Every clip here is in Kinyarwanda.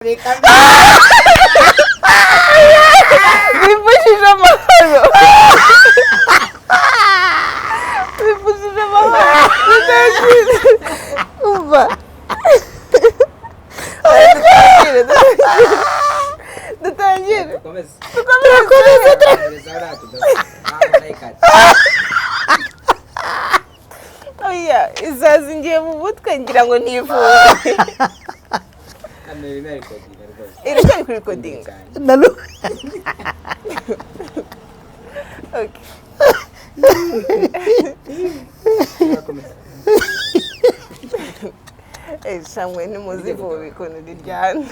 Reka. Bivujije amahoro, bivujije amahoro. Dutangire, umva. Oya, dutangire, dutangire, dutangire. Dukomeze. Turakomeza. Dukomeze hariya ntabwo nayikata. Oya, izazi ngiye mu mutwe, ngira ngo nivuye. Hano irimo irikodinga rwose. Iracyari kuri recording? Cyane. Okay. Turakomeza. Eh, shamwe ntimuzivubi ukuntu riryana.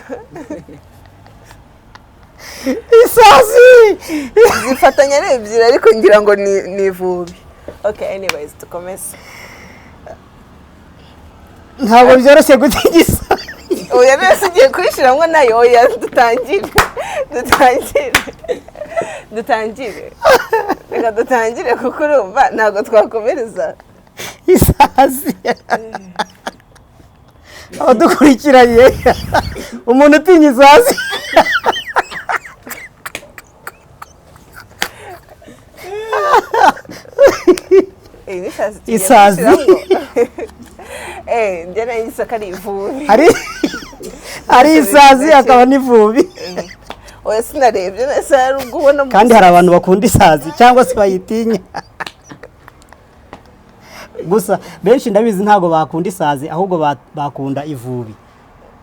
Isazi. Zifatanya ari ebyiri, ariko ngira ngo ni ivubi. Okay, anyways, dukomeze. Ntabwo byoroshye gutigisa. Oya, mbese ugiye kuyishyiramo nayo? Oya, dutangire, dutangire, dutangire, reka dutangire, kuko urumva ntabwo twakomereza. Isazi, abadukurikiranye, umuntu utinya isazi. Iyi ni isazi tugiye Isazi. gushyiramo. Eh, njye nayo isaka ari ivubi. Hari isazi, hakaba n'ivubi. Oya, sinarebye neza, hari ubwo ubona mu Kandi hari abantu bakunda isazi cyangwa se bayitinya. Gusa benshi ndabizi ntabwo bakunda isazi, ahubwo bakunda ivubi,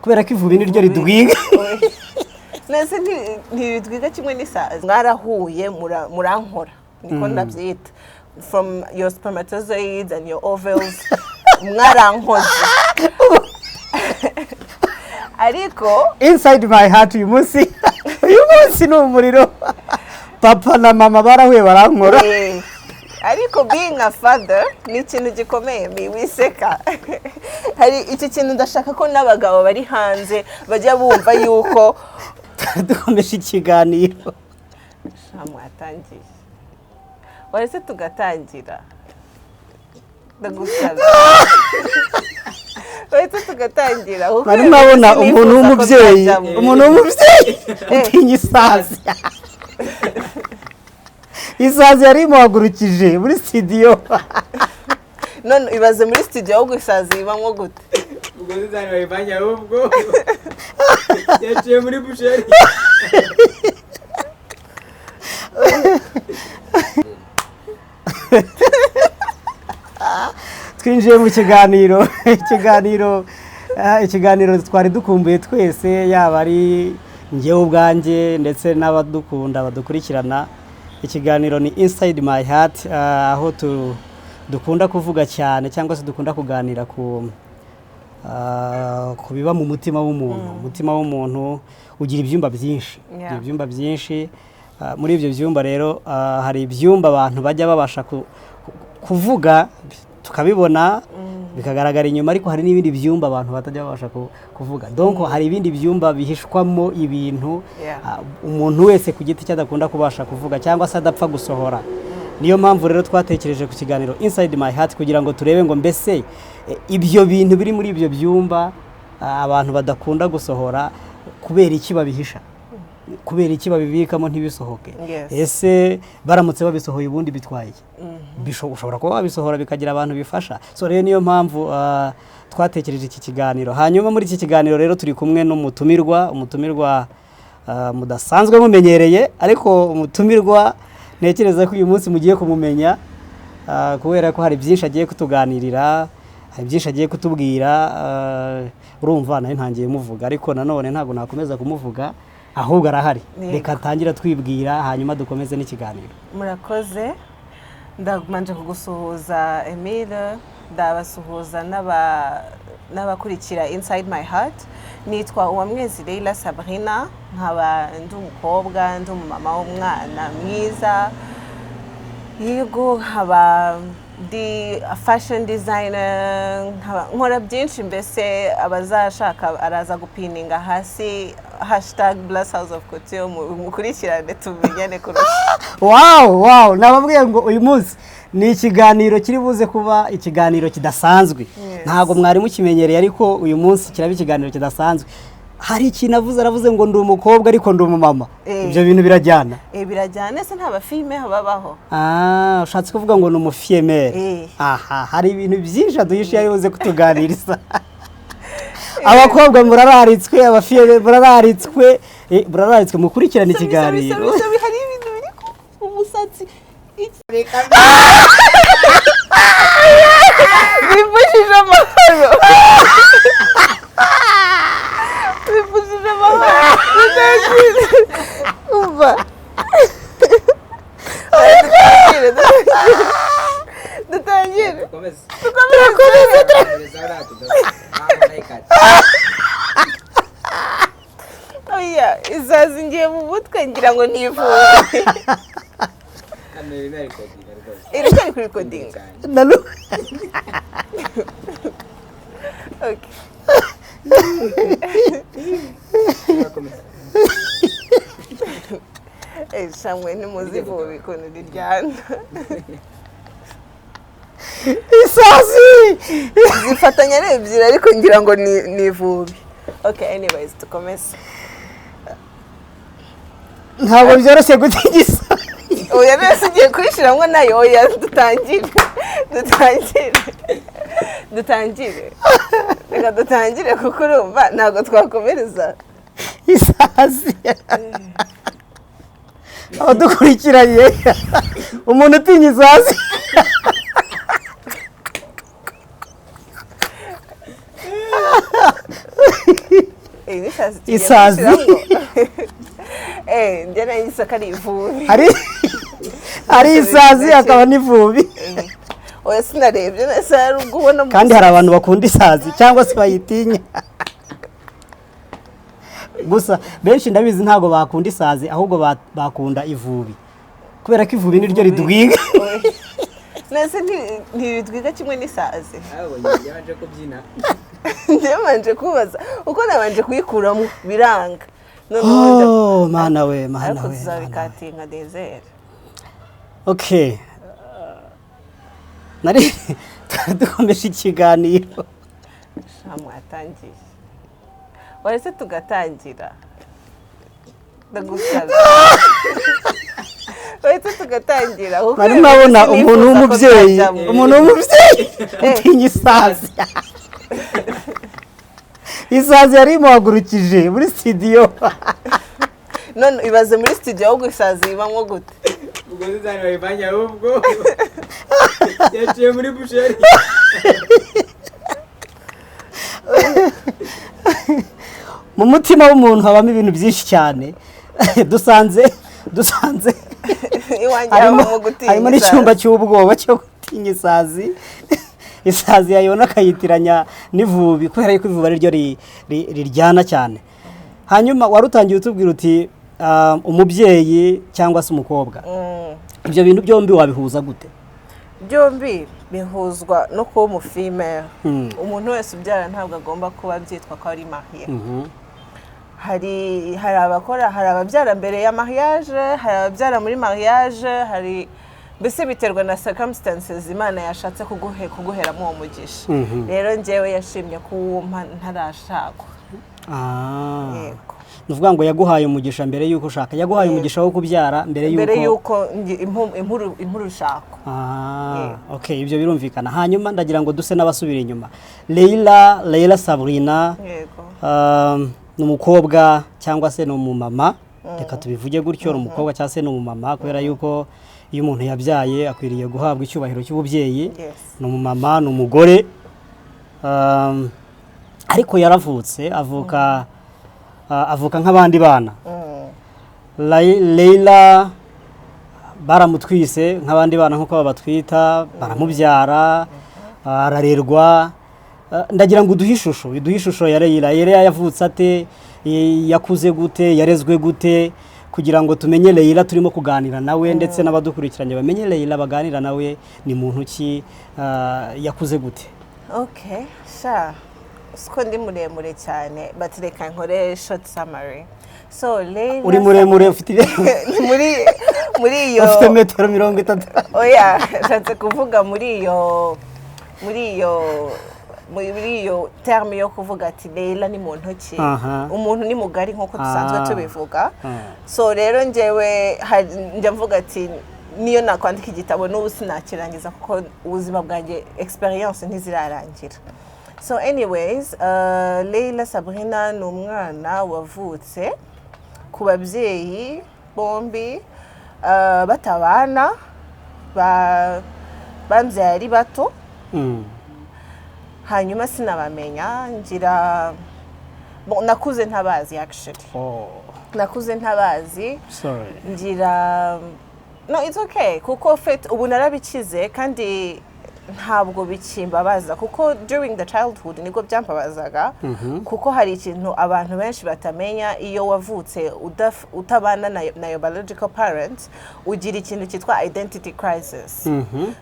kubera ko ivubi niryo ridwiga. Nese ntibitwiga kimwe n'isazi? Mwarahuye, murankora, niko ndabyita, from your spermatozoids and your ovules, mwarankoze, ariko Inside my heart, uyu munsi ni umuriro. Papa na mama barahuye barankora. Eh, ariko being a father ni ikintu gikomeye. Mi wiseka, hari iki kintu ndashaka ko n'abagabo bari hanze bajya bumva yuko Dukomeje ikiganiro. Sha, mwatangiye, waretse tugatangira, ndagusabye, waretse tugatangira, kuko Mwari mwabona sinifuza umuntu ko w'umubyeyi byajyamo. Umuntu w'umubyeyi utinya isazi? Isazi yari imuhagurukije muri studio. None ibaze muri studio, ahubwo isazi ibamo gute? Ubwo zizani bayivanye, ahubwo yaciye muri busheri. Twinjiye mu kiganiro, ikiganiro twari dukumbuye twese, yaba ari njyewe ubwanjye ndetse n'abadukunda badukurikirana. Ikiganiro ni Inside My Heart, aho dukunda kuvuga cyane cyangwa se dukunda kuganira ku biba mu mutima w'umuntu. Umutima w'umuntu ugira ibyumba byinshi. Ugira ibyumba byinshi. Muri ibyo byumba rero, hari ibyumba abantu bajya babasha kuvuga tukabibona bikagaragara inyuma, ariko hari n'ibindi byumba abantu batajya babasha kuvuga. Donc hari ibindi byumba bihishwamo ibintu umuntu wese ku giti cye adakunda kubasha kuvuga cyangwa se adapfa gusohora. Niyo mpamvu rero twatekereje ku kiganiro Inside My Heart, kugira ngo turebe ngo mbese ibyo bintu biri muri ibyo byumba abantu badakunda gusohora, kubera iki babihisha? Kubera iki babibikamo ntibisohoke? Ese baramutse babisohoye ubundi bitwaye iki? Ushobora kuba wabisohora bikagira abantu bifasha. So rero niyo mpamvu twatekereje iki kiganiro. Hanyuma muri iki kiganiro rero turi kumwe n'umutumirwa, umutumirwa mudasanzwe mumenyereye, ariko umutumirwa ntekereza ko uyu munsi mugiye kumumenya, kubera ko hari byinshi agiye kutuganirira, hari byinshi agiye kutubwira. Urumva nawe ntangiye muvuga, ariko nanone ntabwo nakomeza kumuvuga, ahubwo arahari. Reka atangira twibwira, hanyuma dukomeze n'ikiganiro. Murakoze. Ndabanje kugusuhuza, Emile, ndabasuhuza n'abakurikira Inside My Heart. Nitwa Uwamwezi Leila Sabrina, nkaba ndi umukobwa, ndi umumama w'umwana mwiza. Yego, nkaba ndi fashion designer, nkaba nkora byinshi mbese. Abazashaka araza gupininga hasi #BlessHouseOfCouture, mukurikirane tumenyane kurusha. Wow, nababwiye ngo uyu munsi ni ikiganiro kiri buze kuba ikiganiro kidasanzwe. Ntabwo mwari mukimenyereye, ariko uyu munsi kiraba ikiganiro kidasanzwe. Hari ikintu avuze, aravuze ngo ndi umukobwa ariko ndi umumama. Eh. Ibyo bintu birajyana. Eh, birajyana ese nta bafille-mère babaho? Ah, ushatse kuvuga ngo ni umufille-mère. Eh. Aha hari ibintu byinshi aduhishe yari buze kutuganiriza. Abakobwa murararitswe, abafille-mère murararitswe, murararitswe mukurikirane Sorry, sorry, ikiganiro. Sorry, sorry, hari ibintu biri ku musatsi. Bivujije amahoro, bivujije amahoro. Dutangire, umva. Oya, dutangire, dutangire, dutangire. Dukomeze. Dukomeze. Dukomeze uriya tudodo. Ah, ndayikata. Oya, izazi ngiye mu mutwe ngira ngo nivuye. Kamera irimo irikodinga rwose. Iracyari kuri recording? Cyane. Okay. Turakomeza. Eh, shamwe ntimuzivuba ukuntu riryana. Isazi. Zifatanya ari ebyiri ariko ngira ngo ni ivubi. Okay, anyways, dukomeze. Ntabwo byoroshye gutigisa. Oya, rero ugiye kuyishyiramo nayo. Oya, dutangire, dutangire, dutangire, reka dutangire kuko urumva ntabwo twakomereza. Isazi, abadukurikiranye, umuntu utinya isazi. Iyi ni isazi tugiye Isazi. gushyiramo. Eh, njye nayo isaka ari ivubi. Hari isazi hakaba n'ivubi. Oya, sinarebye nese hari ubwo ubona mu Kandi hari abantu bakunda isazi cyangwa se bayitinya. Gusa benshi ndabizi ntabwo bakunda isazi, ahubwo bakunda ivubi kubera ko ivubi niryo ridwiga. Nese ntibitwiga kimwe n'isazi? Abonye yabanje kubyina. Njye kubaza uko nabanje kuyikuramo biranga, noneho Oh, mana we, mana ariko we, mana we. Tuzabikatinga nezere. Okay, nari dukomeje ikiganiro. Sha, mwatangiye, waretse tugatangira, ndagusabye, waretse tugatangira kuko Nari mwabona sinifuza umuntu ko w'umubyeyi byajyamo. umuntu w'umubyeyi utinya isazi? Isazi yari imuhagurukije muri studio. None ibaze muri studio ahubwo isazi ibamo gute? Ubwo zizani bayivanye, ahubwo yaciye muri boucherie. Mu mutima w'umuntu habamo ibintu byinshi cyane. Dusanze Iwanjye harimo habamo gutinya harimo n'icyumba isazi. cy'ubwoba cyo gutinya isazi. Isazi yayibona akayitiranya n'ivubi kubera yuko ivubi ari ryo riryana cyane. Hanyuma wari utangiye utubwira uti umubyeyi cyangwa se umukobwa, ibyo bintu byombi wabihuza gute? Byombi bihuzwa no kuba umufille-mère. Umuntu wese ubyara ntabwo agomba kuba byitwa ko ari marié. Hari abakora, hari ababyara mbere ya mariage, hari ababyara muri mariage, hari mbese biterwa na circumstances Imana yashatse kuguheramo uwo mugisha. Rero njyewe yashimye kuwumpa ntarashakwa. Yego. Ni ukuvuga ngo yaguhaye umugisha mbere y'uko ushaka, yaguhaye Yego. umugisha wo kubyara mbere mbere y'uko y'uko impurushako. Ah, okay, ibyo birumvikana. Hanyuma ndagira ngo duse n'abasubira inyuma. Leila Sabrina, Yego. Ni umukobwa cyangwa se ni umumama, reka tubivuge gutyo, ni umukobwa cyangwa se ni umumama, kubera yuko iyo umuntu yabyaye akwiriye guhabwa icyubahiro cy'ububyeyi. Yes. Ni umumama, ni umugore, ariko yaravutse, avuka avuka nk'abandi bana. Leila baramutwise nk'abandi bana nk'uko babatwita, baramubyara, ararerwa. Ndagira ngo uduhe ishusho ya Leila. Leila yavutse ate? Yakuze gute? Yarezwe gute? Kugira ngo tumenye Leila turimo kuganira nawe, ndetse n'abadukurikiranye bamenye Leila baganira nawe ni muntu ki, yakuze gute? Okay, sha, siko ndi muremure cyane, but reka nkore short summary. So Leila Uri muremure, ufite muri iyo ufite metero 30. Oya, nshatse kuvuga muri iyo Muri iyo terme yo kuvuga ati Leila ni muntu ki, umuntu ni mugari nk'uko dusanzwe tubivuga. So rero njyewe njya mvuga ati niyo nakwandika igitabo n'ubu sinakirangiza, kuko ubuzima bwanjye, experience ntizirarangira. So anyways, Leila Sabrina ni umwana wavutse ku babyeyi bombi batabana, bambyaye ari bato. Hanyuma sinabamenya, ngira, bon, nakuze ntabazi actually. Oh, Nakuze ntabazi. Sorry. Ngira, no, it's okay, kuko fait ubu narabikize kandi ntabwo bikimbabaza, kuko during the childhood nibwo byambabazaga, kuko hari ikintu abantu benshi batamenya: iyo wavutse utabana na your biological parents, ugira ikintu cyitwa identity crisis,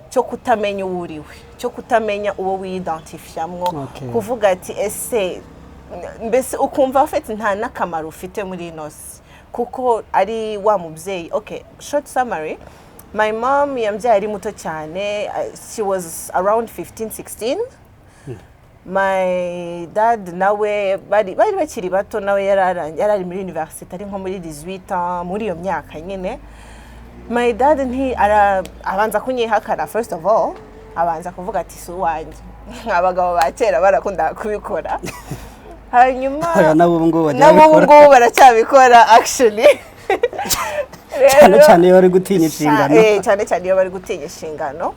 cyo kutamenya uwo uriwe, cyo kutamenya uwo wiyidentifiyamwo, kuvuga ati ese, mbese ukumva ufite nta n'akamaro ufite muri ino si, kuko ari wa mubyeyi. Okay, short summary, my mom yambyaye ari muto cyane, she was around 15, 16. My dad nawe bari bakiri bato, nawe yari ari muri university, ari nko muri 18 ans, muri iyo myaka nyine. My dad nti abanza kunyihakana. First of all, abanza kuvuga ati si uwanjye. Abagabo ba kera barakundaga kubikora. Hanyuma Aya, nabo ubu ngubu bajya nabo ubu babikora. ngubu baracyabikora actually. Cyane cyane iyo bari gutinya inshingano. Cyane cyane iyo bari gutinya inshingano.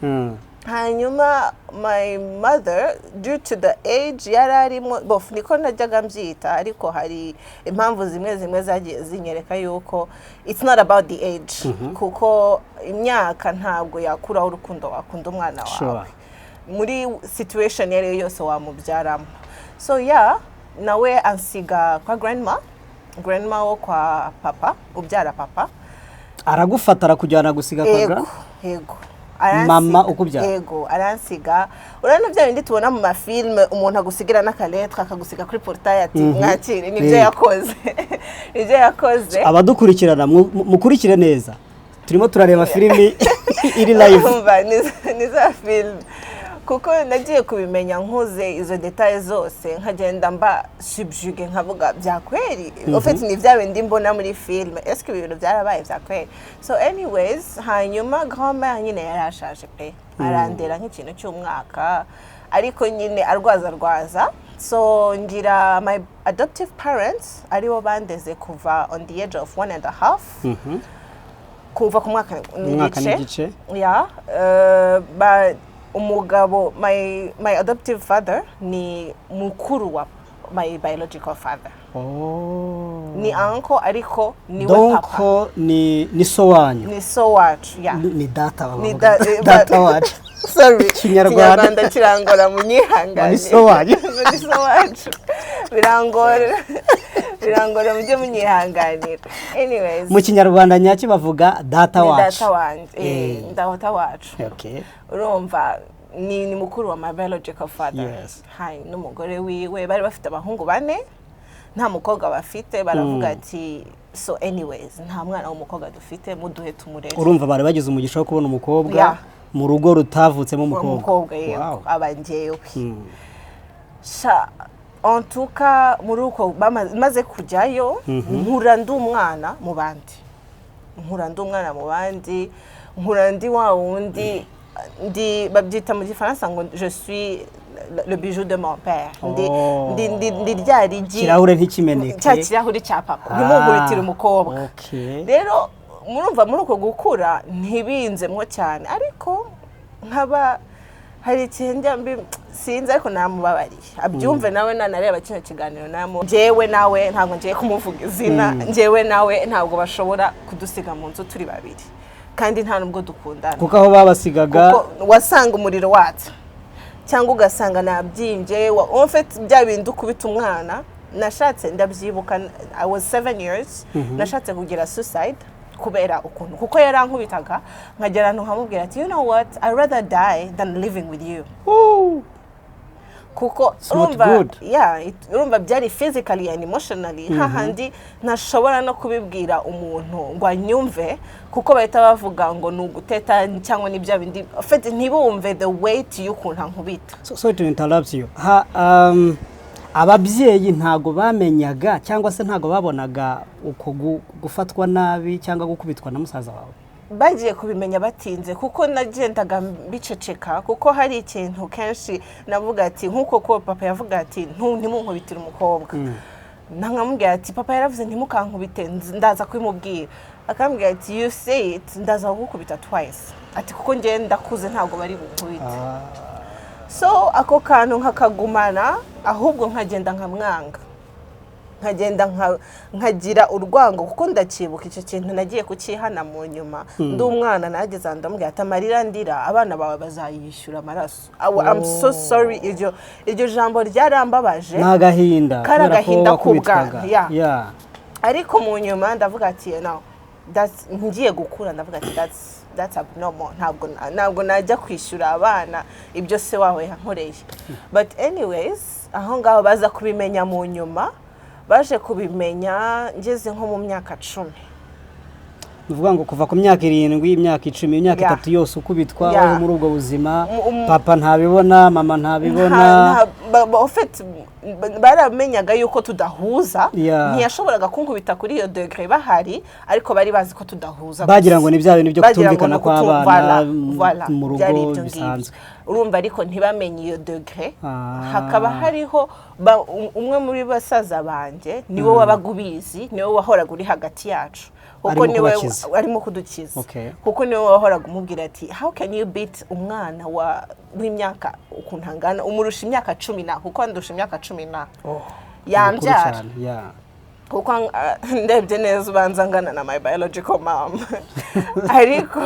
Hanyuma my mother, due to the age yari arimo, bof, niko najyaga mbyita, ariko hari impamvu zimwe zimwe zagiye zinyereka yuko it's not about the age, kuko imyaka ntabwo yakuraho urukundo wakunda umwana wawe muri situation iyo ari yo yose wamubyaramo. So yeah, nawe ansiga kwa grandma, grandma wo kwa papa ubyara papa. Aragufata, arakujyana gusiga kwa Yego. grand Yego. Mama Aransiga. ukubyara? Yego, aransiga. Urabona bya bindi tubona mu mafilime, umuntu agusigira n'akaletre, akagusiga kuri portail ati mwakire. Nibyo yakoze, nibyo yakoze. Abadukurikirana, mukurikire neza, turimo turareba filimi iri live. Urumva, ni za filime, kuko nagiye kubimenya nkuze, izo détails zose nkagenda mba subjugué, nkavuga bya kweri, en fait ni bya bindi mbona muri filime, est-ce que ibi bintu byarabaye bya kweri? So anyways, hanyuma grand-mère nyine yari ashaje pe, arandera nk'ikintu cy'umwaka, ariko nyine arwaza arwaza. So ngira my adoptive parents aribo bandeze kuva on the age of 1.5, kuva ku mwaka Umwaka n'igice. n'igice. Yeah, umugabo, my adoptive father ni mukuru wa my biological father. Oh. Ni uncle, ariko niwe Donc papa. ni so wanyu. Ni so wacu, yeah. Ni data Ni bavuga. Data wacu. Sorry. Kinyarwanda. Kinyarwanda kirangora, munyihangane. Ni so wanyu. Ni so wacu, birangora, birangora, mujye munyihanganira. Anyways, Mu Kinyarwanda nyacyo bavuga data ni wacu. Data wanje. Data wacu. Urumva ni mukuru wa my biological father. Hai n'umugore wiwe bari bafite abahungu bane, nta mukobwa bafite. Baravuga ati so anyways, nta mwana w'umukobwa dufite, muduhe tumurere. Urumva bari bagize umugisha wo kubona umukobwa mu rugo rutavutsemo umukobwa. Umukobwa, yego. Aba njyewe. Sha, en tout cas muri uko maze kujyayo, nkura ndi umwana mu bandi, nkura ndi umwana mu bandi, nkura ndi wa wundi, ndi, babyita mu Gifaransa ngo je suis le bijou de mon père. Ndi ndi rya rigi. Ikirahure ntikimeneke. Cya kirahuri cya papa, ntimunkubitire umukobwa. Rero murumva muri uko gukura ntibinzemwo cyane, ariko nkaba hari igihe njya mbi, sinzi, ariko namubabariye, abyumve nawe nanareba kino kiganiro. Namu njyewe nawe ntabwo ngiye kumuvuga izina, njyewe nawe ntabwo bashobora kudusiga mu nzu turi babiri, kandi nta nubwo dukundana. Kuko aho babasigaga Kuko wasanga umuriro watse, cyangwa ugasanga nabyimbye. En fait bya bindi ukubita umwana. Nashatse, ndabyibuka, I was 7 years, nashatse kugira suicide kubera ukuntu, kuko yarankubitaga nkagera ahantu nkamubwira ati, "You know what, I rather die than living with you." Kuko It's not urumva, good. yeah, urumva byari physically and emotionally, hahandi ntashobora no kubibwira umuntu ngo anyumve, kuko bahita bavuga ngo ni uguteta cyangwa ni bya bindi. En fait, ntibumve the weight y'ukuntu ankubita. So, sorry to interrupt you. Ababyeyi ntago bamenyaga cyangwa se ntago babonaga uko gufatwa nabi cyangwa gukubitwa na musaza wawe? Bagiye kubimenya batinze, kuko nagendaga mbiceceka, kuko hari ikintu kenshi navuga ati, nk'uko ko papa yavuga ati: "Ntimunkubitire umukobwa." Nkamubwira ati: "Papa yaravuze ntimukankubite, ndaza kubimubwira." Akambwira ati: "You say it, ndaza kugukubita twice." Ati: "Kuko njye ndakuze, ntabwo bari bunkubite." So ako kantu nkakagumana, ahubwo nkagenda nkamwanga, nkagenda nkagira urwango, kuko ndacyibuka icyo kintu nagiye kucyihana mu nyuma. Ndi umwana, nageze ahantu ndamubwira ati: "Amarira ndira, abana bawe bazayishyura amaraso." I'm so sorry, iryo jambo ryarambabaje. Ni agahinda Kari kubera ko agahinda wakubitwaga. k'ubwana, yeah. Ariko mu nyuma ndavuga ati: "No, ngiye gukura." Ndavuga ati: That's abnormal. Ntabwo najya kwishyura abana ibyo se wawe yankoreye." But anyways, aho ngaho baza kubimenya mu nyuma, baje kubimenya ngeze nko mu myaka 10. Ni ukuvuga ngo kuva ku myaka 7, imyaka 10, imyaka 3 yose ukubitwa, uri muri ubwo buzima, papa ntabibona, mama ntabibona. En fait, baramenyaga yuko tudahuza. Ntiyashoboraga kunkubita kuri iyo degré bahari, ariko bari bazi ko tudahuza Bagira gusa. ngo ni bya bintu byo Bagira ngo kutumvikana ni ukutu- kw'abana voilà, mu rugo byari ibyo ngibyo. bisanzwe. Urumva, ariko ntibamenye iyo degré. Hakaba hariho umwe muri basaza banjye, niwe wabaga ubizi, niwe wahoraga uri hagati yacu, kuko Arimo niwe kubakiza. arimo kudukiza, kuko niwe wahoraga umubwira ati: "How can you beat umwana wa w'imyaka ukuntu angana, umurusha imyaka 10 na?" Kuko andusha imyaka 10 na, Mukuru yambyara. cyane, yeah. Kuko ndebye neza ubanza angana na my biological mom. Ariko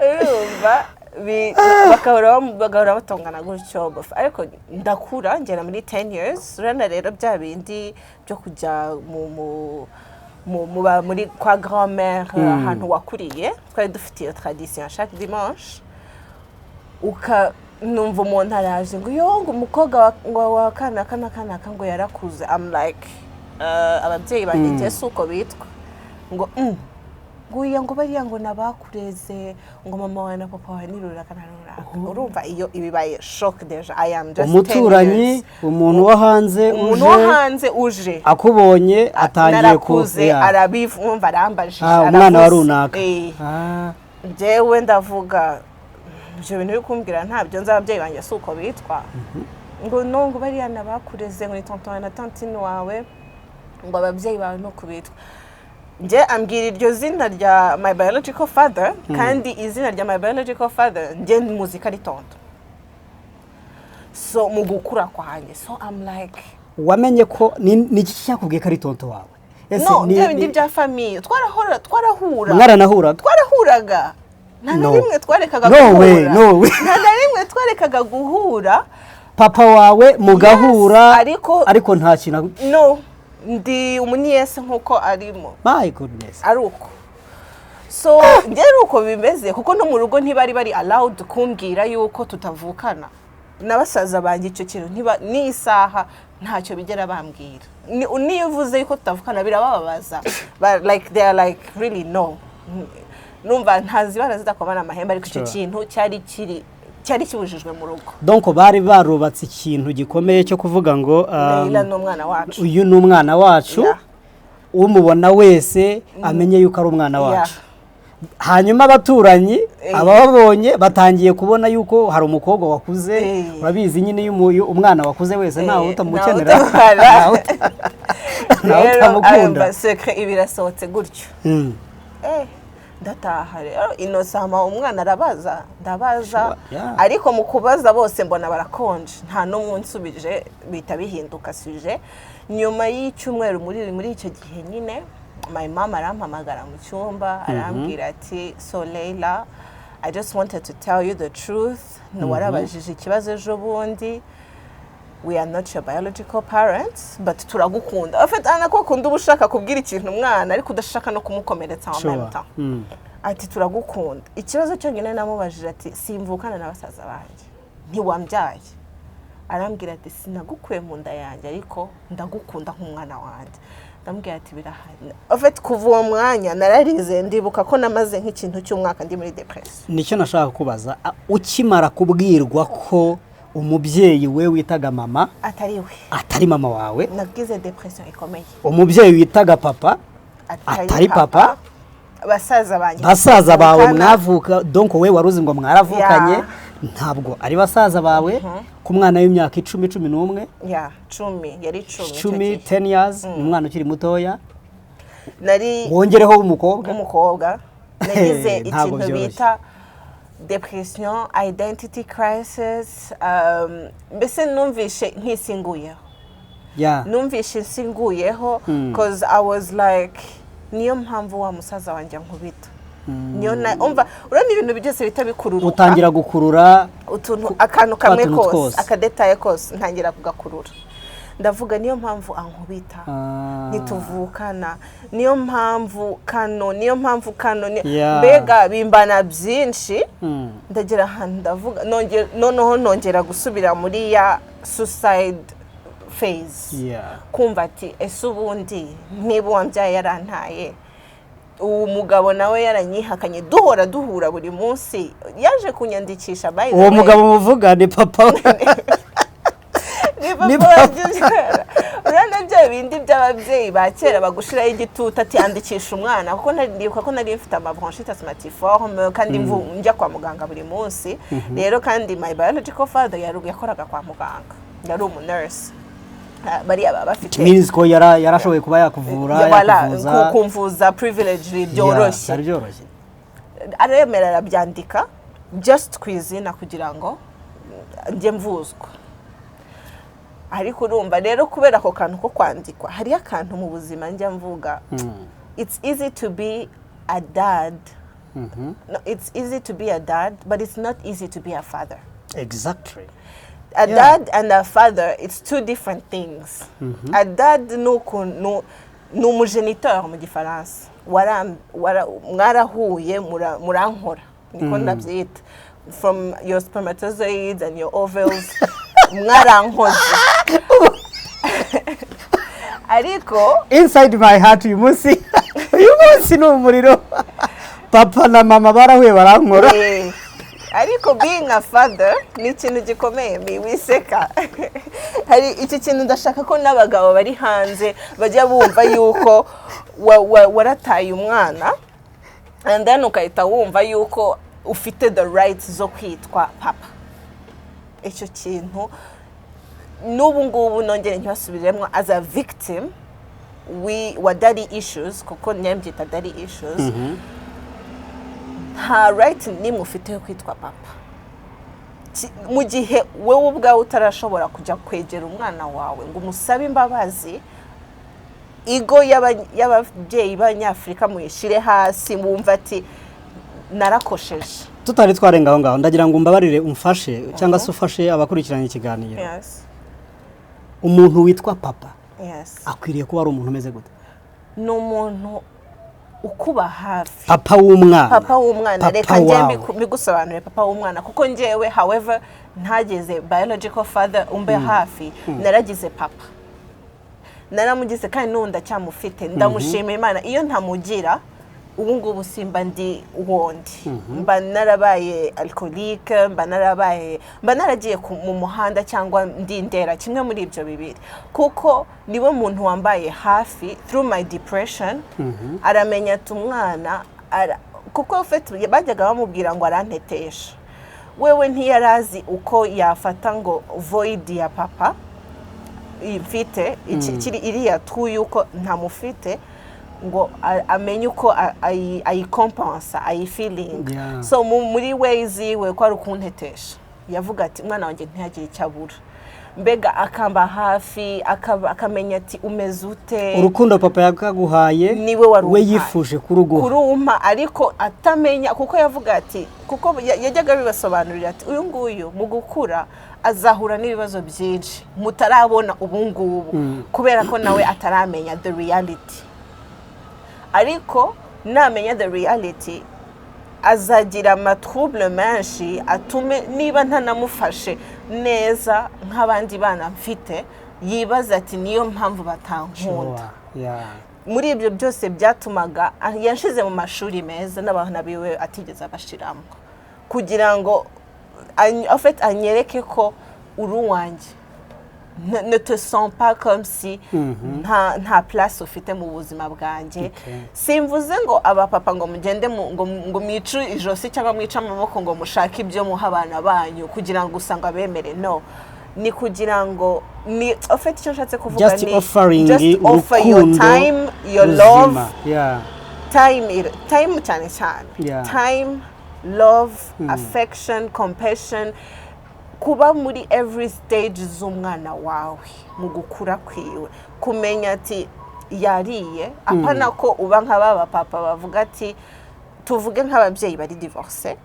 urumva bagahora batongana gutyo. Ariko ndakura, ngera muri 10 years. Urabona rero bya bindi byo kujya mu mu mu muba muri kwa grand-mère, ahantu wakuriye, twari dufite iyo tradition chaque dimanche. Uka numva umuntu araje ngo: "Yo," ngo: "umukobwa ngo wa kanaka na kanaka," ngo: "yarakuze." I'm like, ababyeyi banjye njye si uko bitwa. Ngo nguya, ngo bariya ngo nabakureze, ngo mama wawe na papa wawe ni runaka na runaka. Urumva iyo ibibaye shock déjà, I am just 10 Umuturanyi, years. umuntu wo hanze Umuntu wo uje hanze uje akubonye atangiye ku narakuze, arabivumva, arambajije, Umwana wa aravuze. runaka. Njyewe ndavuga: "Ibyo bintu uri kumbwira ntabyo nzi, ababyeyi banjye si uko bitwa." Ngo: "No," ngo: "bariya nabakureze," ngo: "ni tonton na tantine wawe," ngo: "ababyeyi bawe ni uko bitwa." Njye ambwira iryo zina rya my biological father, kandi izina rya my biological father njye muzi ko ari tonton. So mu gukura kwanjye, so I'm like, Wamenye ko ni iki cyakubwiye ko ari tonton wawe? Ese No, bya bindi bya famille, twarahora, twarahura. Mwaranahuraga? Twarahuraga, nta na No. rimwe twarekaga No way, guhura. no way. Nta na rimwe twarekaga guhura. Papa wawe mugahura? Yes, ariko Ariko nta kintu no, ndi umuniyese nk'uko arimo. My goodness. Ari uko. So njye ari uko bimeze, kuko no mu rugo ntibari bari allowed kumbwira yuko tutavukana na basaza banjye. Icyo kintu ntiba n'isaha ntacyo bigera bambwira. Niyo uvuze yuko tutavukana birabababaza. But like, they are like, "Really, no." Numva ntazibana zidakomana amahembe, ariko icyo kintu cyari kiri, cyari kibujijwe mu rugo. Donc bari barubatse ikintu gikomeye cyo kuvuga ngo Leila ni umwana wacu. Uyu ni umwana wacu, umubona wese amenye yuko ari umwana wacu. Hanyuma abaturanyi, abababonye batangiye kubona yuko hari umukobwa wakuze. Urabizi nyine, iyo umwana wakuze wese ntawe utamukenera, ntawe ntawe Rero utamukunda. ayo secret iba irasohotse gutyo. Ndataha rero, inosama umwana arabaza, ndabaza. Sure, yeah. Ariko mu kubaza bose mbona barakonje, nta n'umwe unsubije, bihita bihinduka sujet. Nyuma y'icyumweru, muri icyo gihe nyine, my mom arampamagara mu cyumba, arambwira ati: "So Leila, I just wanted to tell you the truth. Warabajije ikibazo ejo bundi. We are not your biological parents, but turagukunda." En fait, ana ko kunda uba ushaka kubwira ikintu umwana ariko udashaka no kumukomeretsa en même temps. Ati: "Turagukunda." Ikibazo cyonyine namubajije, ati: "Simvukana na basaza banjye, ntiwambyaye." Arambwira ati: "Sinagukuye mu nda yanjye, ariko ndagukunda nk'umwana wanjye." Ndamubwira ati: "Birahari." En fait, kuva uwo mwanya nararize. Ndibuka ko namaze nk'ikintu cy'umwaka ndi muri depression. Nicyo nashaka kubaza. Ukimara kubwirwa ko umubyeyi we witaga mama atari we, atari mama wawe, nagize depression ikomeye. Umubyeyi witaga papa atari papa, basaza banjye basaza bawe tuvukana. Mwavuka, donc wowe wari uzi ngo mwaravukanye, ntabwo ari basaza bawe, ku mwana w'imyaka 10, 11? Ya, 10, yari 10 icyo 10, gihe. 10 years, ni umwana ukiri mutoya. Nari wongereho w'umukobwa. W'umukobwa. Nagize Ntabwo ikintu byoroshye. bita depression, identity crisis, mbese numvishe nkisinguyeho. Numvishe nsinguyeho, 'cause I was like, niyo mpamvu wa musaza wanjye ankubita, niyo na umva, urabona ibintu byose bihita bikururuka. Utangira gukurura utuntu, akantu kamwe tuntu kose, twose. Akadétail kose ntangira kugakurura, ndavuga: "Niyo mpamvu ankubita, ntituvukana, niyo mpamvu kano, niyo mpamvu kano." Mbega bimbana byinshi. Ndagera ahantu ndavuga, noneho nongera gusubira muri ya suicide phase, kumva ati: "Ese ubundi niba uwambyaye yarantaye, uwo mugabo nawe yaranyihakanye, duhora duhura buri munsi, yaje kunyandikisha, by the Uwo way." mugabo muvuga ni papa we. Ni Ni papa papa. wabyara. Urabona bya bindi by'ababyeyi ba kera bagushiraho igitutu ati: "Andikisha umwana," kuko ndibuka ko nari mfite ama bronchite asthmatiforme kandi njya kwa muganga buri munsi. Rero kandi my biological father yakoraga kwa muganga, yari umu nurse. Bariya baba bafite Means ko yarashoboye kuba yakuvura, Voilà, yakuvuza. Kumvuza privilege byoroshye. Byari byoroshye. Aremera arabyandika just ku izina kugira ngo njye mvuzwa. Ariko urumva rero, kubera ako kantu ko kwandikwa, hariyo akantu mu buzima njya mvuga: it's easy to be a dad, no, it's easy to be a dad, but it's not easy to be a father. A dad and a father, it's two different things. A dad ni ukuntu ni umugéniteur mu Gifaransa. Mwarahuye, murankora, niko ndabyita, from your spermatozoids and your ovules, mwarankoze, ariko Inside my heart, uyu munsi ni umuriro. Papa na mama barahuye barankora. Ariko being a father ni ikintu gikomeye. Mi wiseka, hari iki kintu ndashaka ko n'abagabo bari hanze bajya bumva yuko warataye umwana and then ugahita wumva yuko ufite the rights zo kwitwa papa. Icyo kintu n'ubu ngubu nongere ntibasubiremo, as a victim wa daddy issues, kuko mbyita daddy issues, nta right n'imwe ufite yo kwitwa papa mu gihe wowe ubwawe utarashobora kujya kwegera umwana wawe ngo umusabe imbabazi. Ego y'ababyeyi b'Abanyafurika muyishyire hasi, wumva ati: "Narakosheje." Tutari twarenga aho ngaho, ndagira ngo umbabarire umfashe, cyangwa se ufashe abakurikiranye ikiganiro. Umuntu witwa papa akwiriye kuba ari umuntu umeze gute? Ni umuntu ukuba hafi. Papa w'umwana. Papa w'umwana. Papa Reka njye wawe. mbigusobanurire. Papa w'umwana, kuko njyewe, however ntageze biological father umbe hafi, naragize papa, naramugize, kandi n'ubu ndacyamufite, ndamushimira Imana. Iyo ntamugira, ubu ngubu simba ndi wundi, mba narabaye alcoolique, mba naragiye mu muhanda cyangwa ndi ndera, kimwe muri ibyo bibiri, kuko niwe muntu wambaye hafi through my depression. Aramenya ati umwana kuko ufite bajyaga bamubwira ngo arantetesha, wewe ntiyarazi uko yafata ngo void ya papa mfite kiri iriya tu yuko ntamufite, ngo amenye uko ayikompansa, ayifilinga. So muri ways ziwe ko ari ukuntetesha, yavuga ati: "Umwana wanjye ntihagire icyo abura." Mbega akamba hafi, akamenya ati: "Umeze ute?" Urukundo papa yakaguhaye, Niwe wari we umpaye. yifuje kuruguha. Kurumpa, ariko atamenya, kuko yavuga ati, kuko yajyaga bibasobanurira ati: "Uyu nguyu mu gukura azahura n'ibibazo byinshi mutarabona ubu ngubu, kubera ko nawe ataramenya the reality, ariko namenya the reality." Azagira amatrouble menshi atume niba ntanamufashe neza nk'abandi bana mfite, yibaza ati: "Niyo mpamvu batankunda." Sure. Yeah. Muri ibyo byose byatumaga yanshize mu mashuri meza n'abana biwe atigeze abashiramo, kugira ngo en fait anyereke ko uri uwanjye, ne te sens pas comme si nta place ufite mu buzima bwanjye. Simvuze ngo abapapa ngo mugende ngo mwice ijosi cyangwa mwice amaboko ngo mushake ibyo muha abana banyu kugira ngo gusa ngo abemere. No, ni kugira ngo ni, en fait, icyo nshatse kuvuga Just ni offering just offer your urukundo time, your love, ruzima. Yeah. time cyane cyane, time, love, affection, compassion, kuba muri every stage z'umwana wawe mu gukura kwiwe, kumenya ati yariye, apana ko uba nka ba bapapa bavuga ati, tuvuge nk'ababyeyi bari divorce,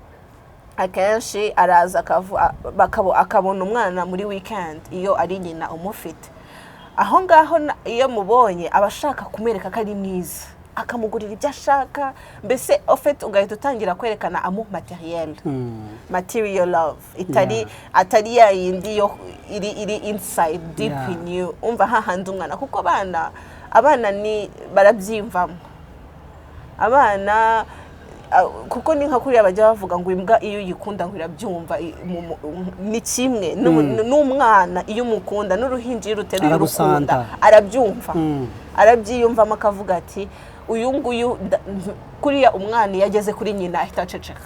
akenshi araza akabona umwana muri weekend iyo ari nyina umufite aho ngaho. Iyo mubonye aba ashaka kumwereka ko ari mwiza, akamugurira ibyo ashaka mbese, en fait ugahita utangira kwerekana amour matériel, material love, itari atari ya yindi yo iri inside, deep in you. Umva hahandi umwana, kuko abana ni barabyiyumvamo abana, kuko ni nka kuriya bajya bavuga ngo imbwa iyo uyikunda ngo irabyumva. Ni kimwe n'umwana, iyo umukunda, n'uruhinja iyo uruteruye Aragusanta. urukunda, arabyumva, arabyiyumvamo, akavuga ati: "Uyu nguyu kuriya umwana iyo ageze kuri nyina ahita aceceka,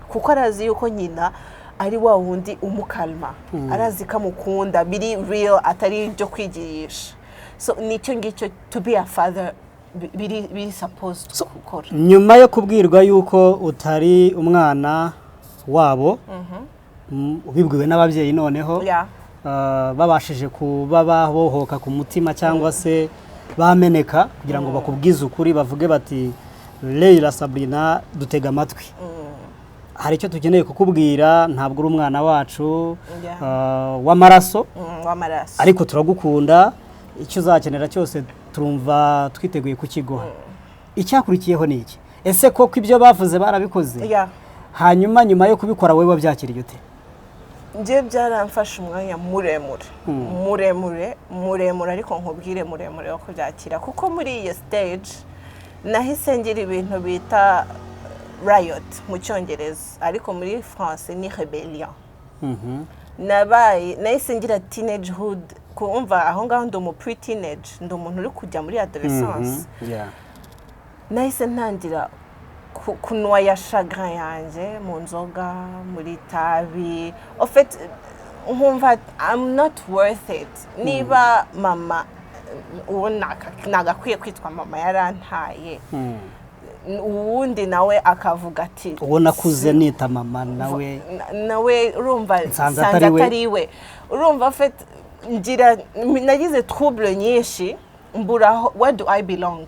kuko arazi yuko nyina ari wa wundi umukalma, arazi ko amukunda biri real, atari ibyo kwigirisha." So nicyo ngicyo to be a father biri supposed gukora. Nyuma yo kubwirwa yuko utari umwana wabo, ubibwiwe n'ababyeyi noneho, babashije kuba babohoka ku mutima cyangwa se bameneka kugira ngo bakubwize ukuri, bavuge bati: "Leila Sabrina, dutega amatwi, hari icyo tukeneye kukubwira. Ntabwo uri umwana wacu w'amaraso, w'amaraso, ariko turagukunda, icyo uzakenera cyose turumva twiteguye kukiguha." Icyakurikiyeho ni iki? Ese koko ibyo bavuze barabikoze? Yeah. Hanyuma nyuma yo kubikora, wowe wabyakiriye ute? Njye byaramfashe umwanya muremure, muremure, muremure, ariko nkubwire, muremure wo kubyakira, kuko muri iyo stage nahise ngira ibintu bita riot mu Cyongereza, ariko muri France ni rebellion. Nabaye, nahise ngira teenagehood, kumva aho ngaho ndi umu pre teenage, ndi umuntu uri kujya muri adolescence. Nahise ntangira kunoya chagrin yanjye mu nzoga, muri tabi. En fait nkumva I'm not worth it. Niba mama, uwo nagakwiye kwitwa mama, yarantaye, uwundi nawe akavuga ati Uwo nakuze nita mama nawe Nawe urumva nsanze nsanze atari we. Atari we. Urumva, en fait ngira, nagize trouble nyinshi, mbura where do I belong?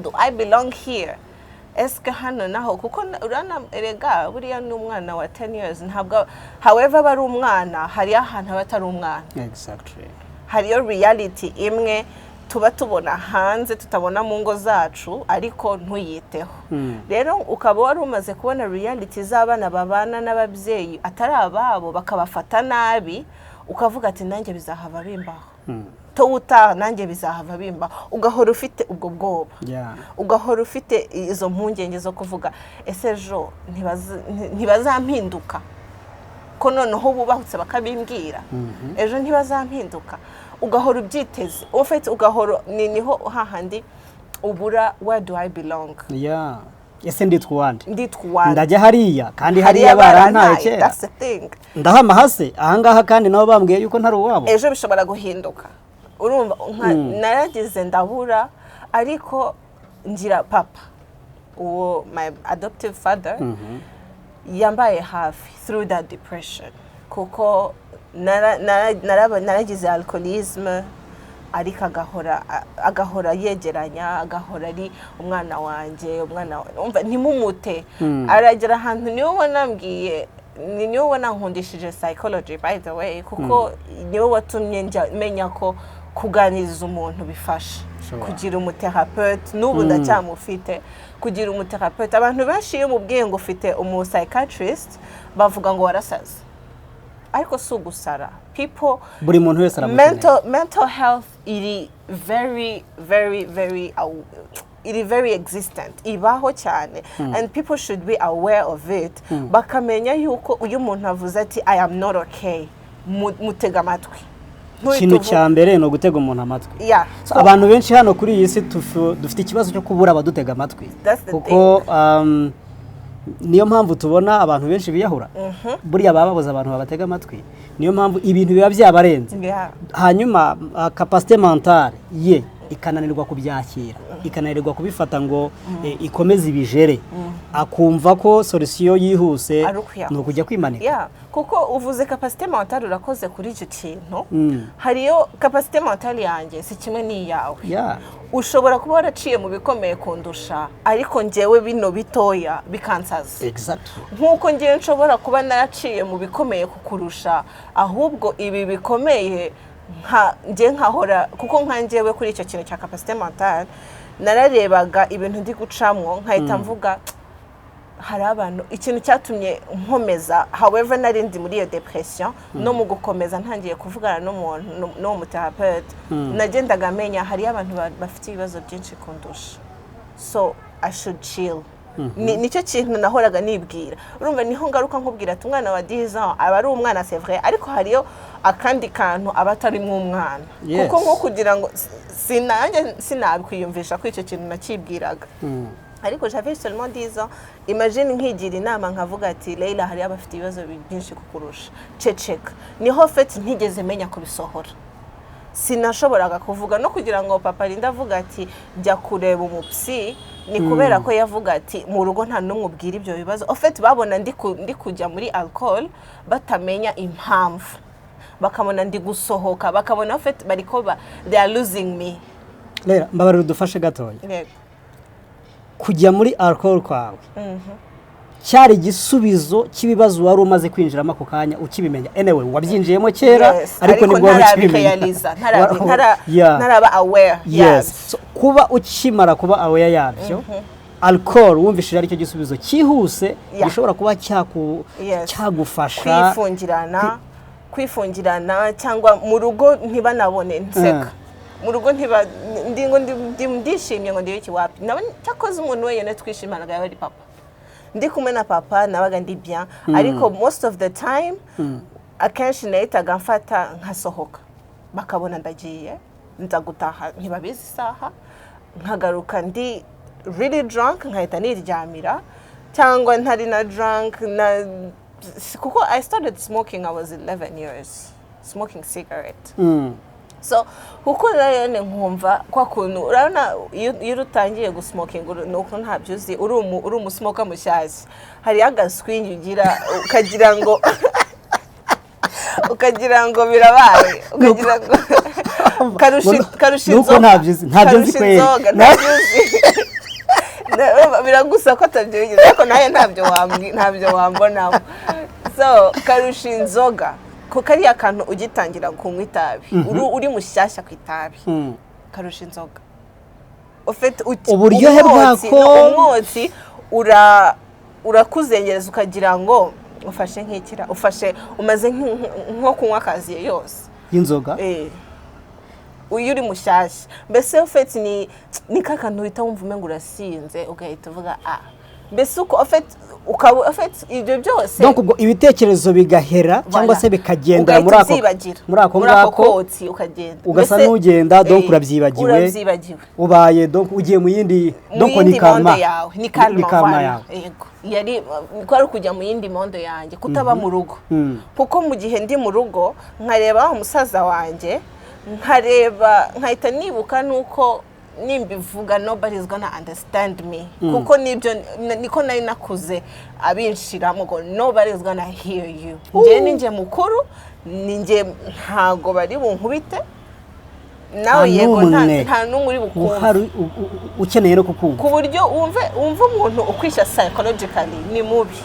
Do I belong here? Eske hano naho, kuko urana erega buriya ni umwana wa 10 years, ntabwo, however aba ari umwana, hariyo ahantu aba atari umwana. Hariyo reality imwe tuba tubona hanze tutabona mu ngo zacu, ariko ntuyiteho. Rero ukaba wari umaze kubona reality z'abana babana n'ababyeyi atari ababo, bakabafata nabi, ukavuga ati: "Nanjye bizahava bimbaho to utaha, nanjye bizahava bimbaho." Ugahora ufite ubwo bwoba, ugahora ufite izo mpungenge zo kuvuga: "Ese ejo ntibazampinduka ko noneho bubahutse bakabimbwira? Ejo ntibazampinduka?" Ugahora ubyiteze, ufite ugahora niho hahandi ubura where do I belong? Yeah. Ese nditwa uwande? Nditwa uwande? Ndajya hariya kandi hariya barantaye kera? That's the thing. Ndahama hase ahangaha kandi nabo bambwiye yuko ntari uwabo? Ejo bishobora guhinduka. Urumva naragize ndabura, ariko ngira papa, uwo my adoptive father, yambaye hafi through that depression, kuko naragize alcoholisme, ariko agahora yegeranya, agahora ari umwana wanjye, umwana umva ntimumute. Aragera ahantu, niwe wanambwiye, niwe wanankundishije psychology, by the way, kuko niwe watumye njya menya ko Kuganiriza umuntu bifasha. Kugira umuthérapeute, n'ubu ndacyamufite. Kugira umuthérapeute, abantu benshi iyo umubwiye ngo ufite umupsychiatrist, bavuga ngo warasaze, ariko si ugusara, people. Buri muntu wese aramukeneye. Mental health iri very very very iri very existent, ibaho cyane, and people should be aware of it, bakamenya yuko uyu muntu avuze ati "I am not okay", mutega amatwi. Ntuhite Ikintu cya mbere ni ugutega umuntu amatwi. So, abantu benshi hano kuri iyi si dufite ikibazo cyo kubura abadutega amatwi, That's the kuko niyo mpamvu tubona abantu benshi biyahura. Buriya baba babuze abantu babatega amatwi, niyo mpamvu ibintu biba byabarenze. Hanyuma capacité mentale ye ikananirwa kubyakira, ikananirwa kubifata ngo ikomeze ibijere, akumva ko solution yihuse Ari ukwiyahura. ni ukujya kwimanika. Yeah, kuko uvuze capacité mentale, urakoze kuri icyo kintu. Hariyo capacité mentale yanjye si kimwe n'iyawe. Ushobora kuba waraciye mu bikomeye kundusha, ariko njyewe bino bitoya bikansaza. Nk'uko ngewe nshobora kuba naraciye mu bikomeye kukurusha, ahubwo ibi bikomeye nka njye nkahora, kuko nka njyewe kuri icyo kintu cya capacité mentale, nararebaga ibintu ndi gucamwo nkahita mvuga hari abantu. Ikintu cyatumye nkomeza, however nari ndi muri iyo depression, no mu gukomeza ntangiye kuvugana n'umuntu, n'uwo muthérapeute, nagendaga menya hariyo abantu bafite ibibazo byinshi kundusha, so I should chill. Nicyo kintu nahoraga nibwira. Urumva niho ngaruka nkubwira ati umwana wa 10 ans aba ari umwana, c'est vrai, ariko hariyo akandi kantu aba atarimo umwana. Kuko nko kugira ngo sinanjye sinabikwiyumvisha ko icyo kintu nakibwiraga, ariko j'avais seulement 10 ans. Imagine nkigira inama nkavuga ati "Leila, hariyo abafite ibibazo byinshi kukurusha, ceceka." Niho fait ntigeze menya kubisohora, sinashoboraga kuvuga. No kugira ngo papa arinde avuga ati "Jya kureba umupsy", ni kubera ko yavuga ati mu rugo nta n'umwe ubwira ibyo bibazo. Au fait babona ndi kujya muri alcohol, batamenya impamvu, bakabona ndi gusohoka, bakabona au fait bariko they are losing me. Rero mbabarira udufashe gatoya. Yego. Kujya muri alcohol kwawe cyari igisubizo cy'ibibazo wari umaze kwinjiramo ako kanya ukibimenya? Anyway, wabyinjiyemo kera, Yes, ariko nibwo wari ukibimenya. Ntarabirealiza, ntaraba aware yabyo. So, kuba ukimara kuba aware yabyo, alcohol wumvishije aricyo gisubizo cyihuse gishobora kuba cyagufasha. Kwifungirana cyangwa mu rugo ntibanabone nseka, mu rugo ntiba ndi ngo ndishimye ngo ndibe ikiwapi nawe. Cyakoze umuntu wenyine twishimanaga yaba ari papa. Ndi kumwe na papa nabaga ndi bien, ariko most of the time, akenshi nahitaga mfata nkasohoka, bakabona ndagiye, nza gutaha ntibabizi isaha, nkagaruka ndi really drunk, nkahita niryamira, cyangwa ntari na drunk na kuko I started smoking, I was 11 years, smoking cigarette. So kuko rero nkumva kwa kuntu urabona iyo utangiye gusmokinga, ni uko ntabyo uzi, uri umusmoker mushyashya, hariyo agaswingi ugira ukagira ngo birabaye, ukagira ngo karusha Nuko inzoga. Ntabyo uzi, ntabyo nzi Karusha kweri. inzoga, ntabyo uzi. Biragusa ko atabyo wigeze, ariko nawe ntabyo wambonamo. So karusha inzoga ko kariya kantu ugitangira kunywa itabi, uri mushyashya ku itabi, karusha inzoga. Ufite Uburyohe umwotsi, bwako. No, umwotsi urakuzengereza, ukagira ngo ufashe nk'ikira ufashe, umaze nko kunywa akaziye yose y'inzoga. Iyo uri mushyashya mbese, ufite ni ka kantu uhita wumva umenga urasinze, ugahita uvuga ah, mbese uko ufite ukaba ufite ibyo byose. Donc ubwo ibitekerezo bigahera cyangwa Voilà. se bikagendera muri Ugahita ako ubyibagira. muri ako Muri ako ngako. kotsi ukagenda. Ugasa Mbese, n'ugenda, donc urabyibagiwe. Urabyibagiwe. Ubaye, donc ugiye mu yindi Mu donc ni yindi karma. Monde yawe ni karma. Ni karma Voilà. yawe. Yego, yari kwari kujya mu yindi monde yanjye, kutaba mu rugo, kuko mu gihe ndi mu rugo nkareba wa musaza wanjye, nkareba nkahita nibuka nuko nimbivuga nobody's gonna understand me, kuko nibyo niko nari nakuze abinshiramo ngo nobody's gonna hear you, njye ni njye mukuru, ni njye, ntago bari bunkubite nawe. Nta Yego, n'umwe nta n'umwe uri bukumve. Uhari ukeneye no kukumva. Ku buryo wumve umuntu ukwisha psychologically ni mubi,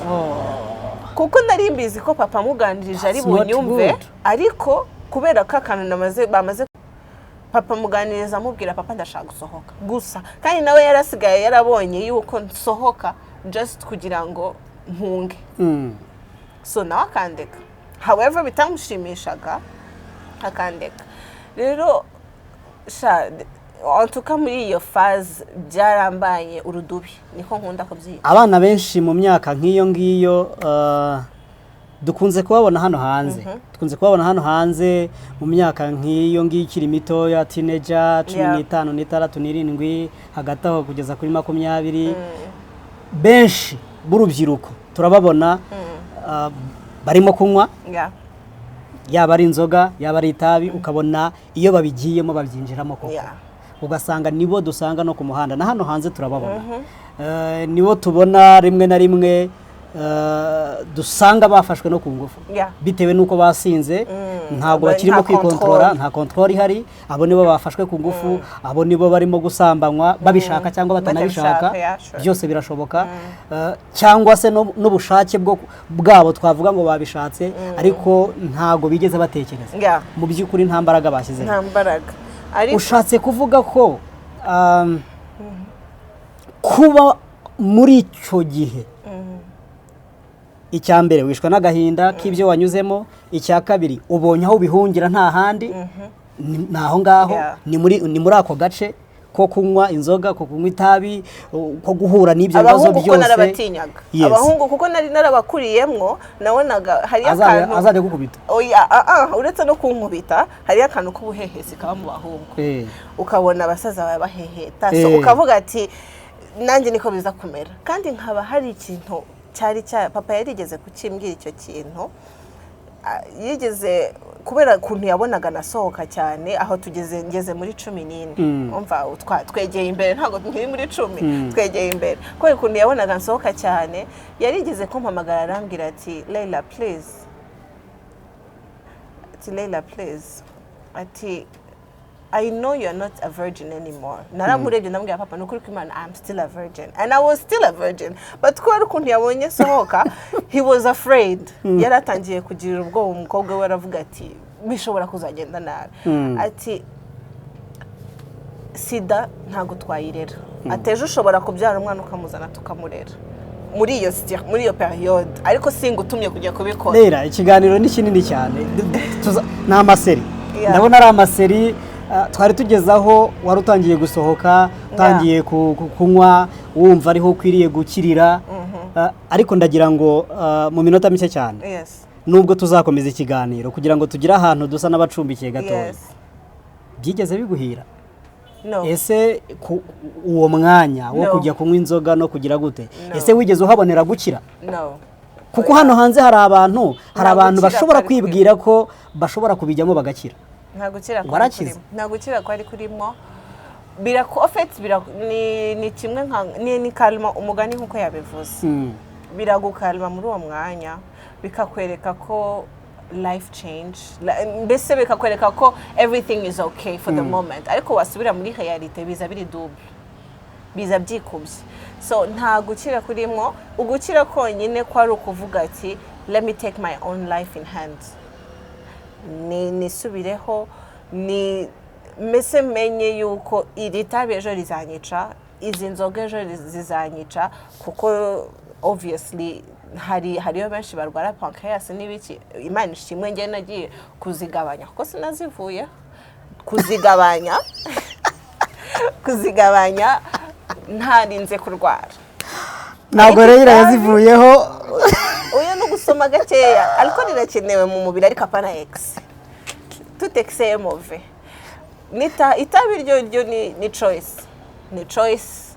kuko nari mbizi ko papa amuganirije ari That's not bunyumve, good. ariko kubera ko akantu bamaze Papa muganiriza, amubwira: "Papa, ndashaka gusohoka gusa." Kandi nawe yarasigaye yarabonye yuko nsohoka just kugira ngo mpunge. So nawe akandeka, however bitamushimishaga, akandeka. Rero sha, en tout cas muri iyo phase byarambanye urudubi, niko nkunda kubyita. Abana benshi mu myaka nk'iyo ngiyo, dukunze kubabona hano hanze, dukunze kubabona hano hanze mu myaka nk'iyo ngiyo ikiri mitoya, teenager, cumi n'itanu, n'itandatu, n'irindwi, hagati aho kugeza kuri 20. Benshi b'urubyiruko turababona, barimo kunywa, yaba ari inzoga, yaba ari itabi, ukabona iyo babigiyemo babyinjiramo koko. Ugasanga nibo dusanga no ku muhanda, na hano hanze turababona. Nibo tubona rimwe na rimwe, dusanga bafashwe no ku ngufu bitewe n'uko basinze, ntabwo bakirimo nta kwikontorora. control. Nta control ihari. Abo nibo bafashwe ku ngufu, abo nibo barimo gusambanywa babishaka cyangwa batanabishaka. Batabishaka, yeah, sure. Byose birashoboka. Cyangwa se n'ubushake bwabo, twavuga ngo babishatse, ariko ntabwo bigeze batekereza. Mu by'ukuri nta mbaraga bashyizemo. Nta mbaraga, ariko Ushatse kuvuga ko kuba muri icyo gihe, icya mbere wishwe n'agahinda k'ibyo wanyuzemo, icya kabiri ubonye aho ubihungira nta handi, ni aho ngaho, ni muri ako gace ko kunywa inzoga, ko kunywa itabi, ko guhura n'ibyo bibazo Abahungu kuko byose. narabatinyaga. Abahungu kuko nari narabakuriyemwo, nabonaga hariyo akantu Azajya gukubita. Oya, uretse no kunkubita, hariyo akantu k'ubuhehesi kaba mu bahungu. Ukabona abasaza bawe baheheta, so ukavuga ati: "Nanjye niko biza kumera." Kandi nkaba hari ikintu cyari cya papa yarigeze kukimbwira icyo kintu. Yigeze kubera ukuntu yabonaga nasohoka cyane, aho tugeze, ngeze muri 14. Umva, twegeye imbere, ntabwo nkiri muri 10, twegeye imbere. Kubera ukuntu yabonaga nsohoka cyane, yarigeze kumpamagara arambwira ati: "Leila, please," ati: "Leila, please," ati: "I know you're not a virgin anymore." Naramurebye ndamubwira: "Papa, ni ukuri kw'Imana, I'm still a virgin." And I was still a virgin. But kubera ukuntu yabonye sohoka, he was afraid. Yari atangiye kugirira ubwoba umukobwa we, aravuga ati: "Bishobora kuzagenda nabi." Ati: "Sida ntabwo twayirera." Ati: "Ejo ushobora kubyara umwana ukamuzana tukamurera muri iyo période, ariko singutumye kujya kubikora." Rera ikiganiro ni kinini cyane. Ni amaseri. Ndabona ari amaseri. Twari tugeze aho wari utangiye gusohoka, utangiye kunywa, wumva ariho ukwiriye gukirira. Ariko ndagira ngo, mu minota mike cyane, nubwo tuzakomeza ikiganiro, kugira ngo tugire ahantu dusa n'abacumbikiye gatoya, byigeze biguhira? No. Ese uwo mwanya wo No. kujya kunywa inzoga no kugira gute, No. ese wigeze uhabonera gukira? No. Kuko hano hanze hari abantu, hari Nta abantu gukira bashobora kwari. kwibwira ko bashobora kubijyamo bagakira. Nta gukira kwari Warakize? kurimo. Nta gukira kwari kurimo. Biraku en fait ni kimwe nka ni calme, umugani nk'uko yabivuze. Biragukalma muri uwo mwanya, bikakwereka ko life change, mbese bikakwereka ko everything is okay for the moment, ariko wasubira muri réalité biza biri double, biza byikubye. So nta gukira kurimo. Ugukira konyine kwari ukuvuga ati: "Let me take my own life in hands, ni nisubireho, ni mbese menye yuko iri tabi ejo rizanyica, izi nzoga ejo zizanyica," kuko obviously hariyo benshi barwara pancreas n'ibiki. Imana ishimwe, njye nagiye kuzigabanya, kuko sinazivuye, kuzigabanya ntarinze kurwara. Ntabwo Ariko rero itabi- yazivuyeho. Oya, no gusoma gakeya, ariko rirakenewe mu mubiri, ariko apana excès, tout excès est mauvais. Itabi ryo ni choice, ni choice,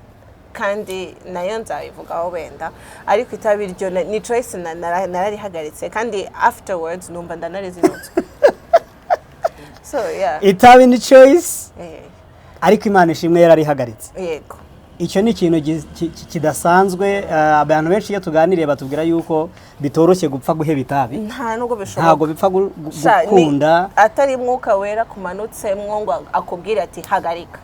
kandi nayo nzabivugaho wenda, ariko itabi ryo ni choice, nararihagaritse, kandi afterwards numva ndanarizinutswe. So yeah. Itabi ni choice, ariko Imana ishimwe yararihagaritse. Yego. Icyo ni ikintu kidasanzwe. Abantu benshi iyo tuganiriye batubwira yuko bitoroshye gupfa guheba itabi. Nta nubwo bishoboka. Ntabwo bipfa Sha, gukunda. Atari Mwuka Wera kumanutsemo ngo akubwire ati: "Hagarika,"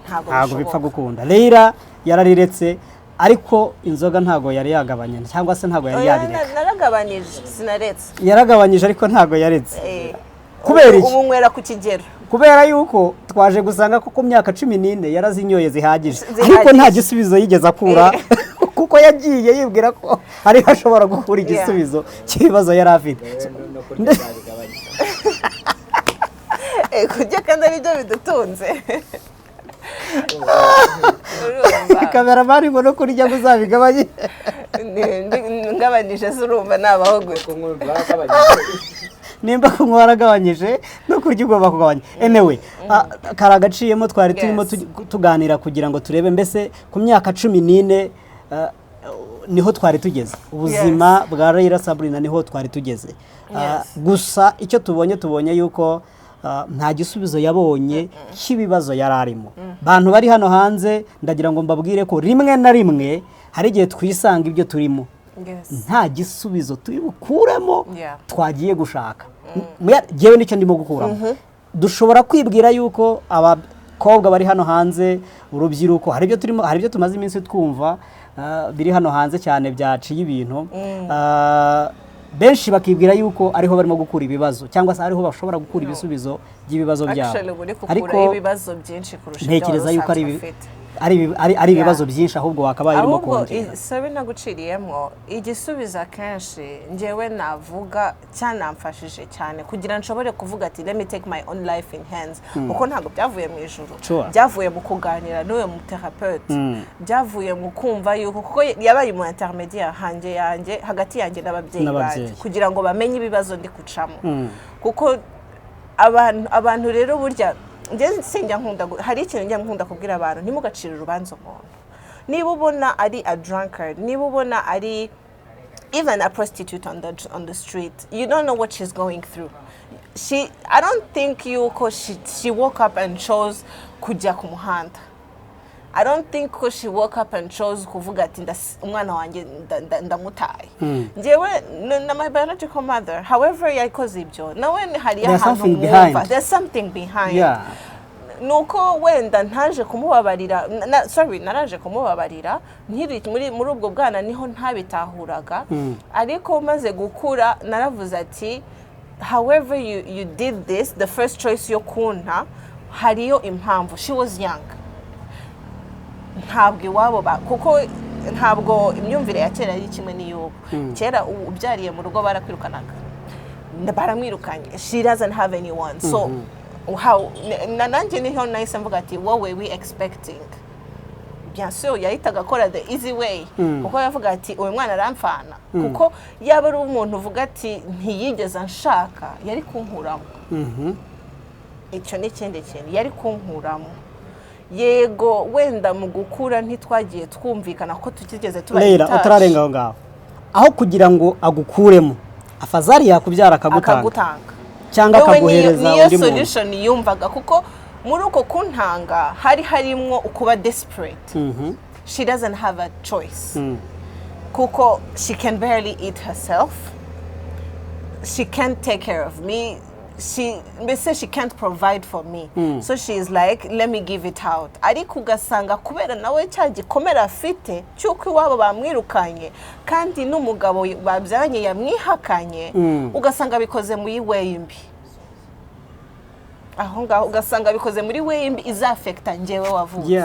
ntabwo Ntabwo bipfa bishoboka. gukunda. Leila yarariretse, ariko inzoga ntabwo yari yagabanya, cyangwa se ntabwo yari Oya, yabireka. Naragabanije, sinaretse. Yaragabanyije ariko ntabwo yaretse. Eh. Kubera iki? Ubu nywera ku kigero. Kubera yuko twaje gusanga ko ku myaka 14 yarazinyoye zihagije, Zihagije. ariko nta gisubizo yigeze akura, kuko yagiye yibwira ko ariho ashobora gukura igisubizo cy'ibibazo yari afite. Rero no kurya babigabanya. Kurya kandi ari byo bidutunze. Urumva? Cameraman ngo no kurya ngo uzabigabanye. Ngabanije se, urumva nabaho gute? Kunywa baragabanyije. Nimba kunywa waragabanyije, no kurya ugomba kugabanya. Anyway, kari agaciyemo twari turimo tuganira kugira ngo turebe mbese ku myaka 14, niho twari tugeze ubuzima bwa Leila Sabrina, niho twari tugeze. Gusa icyo tubonye yuko nta gisubizo yabonye cy'ibibazo yari arimo. Bantu bari hano hanze, ndagira ngo mbabwire ko rimwe na rimwe hari igihe twisanga ibyo turimo nta gisubizo turi bukuremo twagiye gushaka. Jyewe nicyo ndimo gukuramo. Dushobora kwibwira yuko abakobwa bari hano hanze, urubyiruko, hari ibyo turimo, hari ibyo tumaze iminsi twumva biri hano hanze cyane byaciye ibintu. Benshi bakibwira yuko ariho barimo gukura ibibazo cyangwa se ariho bashobora gukura ibisubizo by'ibibazo byabo. Actually, uba uri Ariko gukuraho ibibazo byinshi kurusha ibyo ntekereza wari yuko ari usanzwe ufite. ari ibibazo byinshi ahubwo wakabaye urimo Ahubwo kongera. Sorry naguciriyemo. Igisubizo akenshi njyewe navuga cyanamfashije cyane kugira nshobore kuvuga ati "Let me take my own life in hands," kuko ntabwo byavuye mu ijuru. Byavuye mu kuganira n'uwo mu thérapeute, byavuye mu kumva yuko, kuko yabaye umu intermédiaire hanjye yanjye hagati yanjye n'ababyeyi N'ababyeyi. banjye, kugira ngo bamenye ibibazo ndi gucamo. Kuko abantu rero burya njye sinjya nkunda hari ikintu njya nkunda kubwira abantu: ntimugacire urubanza umuntu. Niba ubona ari a drunkard, niba ubona ari even a prostitute on the street, you don't know what she's going through. She, I don't think yuko she woke up and chose kujya ku muhanda. I don't think ko she woke up and chose kuvuga ati "Umwana wanjye ndamutaye." Njyewe na my biological mother, however yakoze ibyo, nawe hari There's ahantu something mwumva. behind. There's something behind. Nuko wenda ntaje kumubabarira, sorry, naraje kumubabarira nkiri muri ubwo bwana, niho ntabitahuraga. Ariko maze gukura naravuze ati "However you did this, the first choice yo kunta, hariyo impamvu." She was young, ntabwo iwabo kuko ntabwo imyumvire ya kera ari kimwe n'iy'ubu. Kera ubyariye mu rugo barakwirukanaga. Baramwirukanye, she doesn't have anyone, so how nanjye niho nahise mvuga ati "What were we expecting?" Bien sûr yahitaga akora the easy way, kuko yavuga ati "Uyu mwana aramfana," kuko yaba ari umuntu uvuga ati "Ntiyigeze anshaka," yari kunkuramo. Icyo ni ikindi kintu yari kunkuramo. Yego, wenda mu gukura ntitwagiye twumvikana ko tutigeze tuba in Leila, touch. Utararenga aho ngaho, aho kugira ngo agukuremo, afazari yakubyara akagutanga, Akagutanga. cyangwa Wewe akaguhereza niyo undi muntu. solution yumvaga, kuko muri uko kuntanga hari harimwo ukuba desperate. She doesn't have a choice, kuko she can barely eat herself, she can't take care of me, she mbese she can't provide for me, so she is like "Let me give it out." Ariko ugasanga kubera nawe cya gikomere afite cy'uko iwabo bamwirukanye kandi n'umugabo babyaranye yamwihakanye, ugasanga bikoze muri way mbi aho ngaho, ugasanga bikoze muri way mbi izaffecta njyewe wavutse,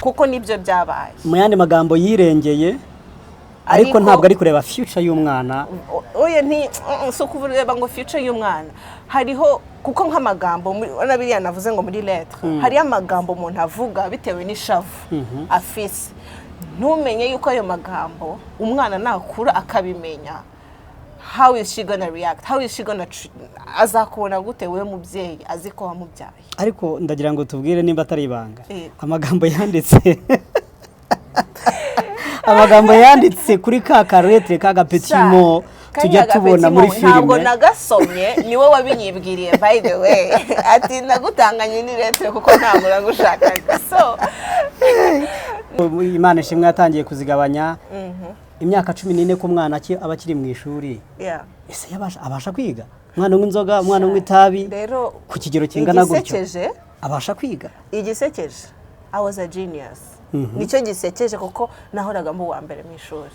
kuko nibyo byabaye. Mu yandi magambo, yirengeye, ariko ntabwo ari kureba future y'umwana. Oya, nti si ukuvuga ngo future y'umwana hariho, kuko nk'amagambo urabona biriya navuze ngo muri lettre, hariyo amagambo umuntu avuga bitewe n'ishavu afise, ntumenye yuko ayo magambo umwana nakura akabimenya, how is she gonna react, how is she gonna azakubona gute wowe mubyeyi azi ko wamubyaye? Ariko ndagira ngo tubwire nimba atari ibanga, Yego. amagambo yanditse kuri ka ka lettre, ka ga petit mot tujya tubona muri Ntabwo filime. nagasomye, niwe wabinyibwiriye by the way, ati "Nagutanganye ni lettre kuko ntabwo nagushakaga." So Imana ishimwe, yatangiye kuzigabanya. Imyaka 14 ku mwana aba akiri mu ishuri, ese abasha kwiga? Umwana unywa inzoga, umwana unywa itabi Rero ku kigero kingana gutyo, igisekeje, abasha kwiga? igisekeje, I was a genius. Nicyo gisekeje, kuko nahoraga mu wa mbere mu ishuri.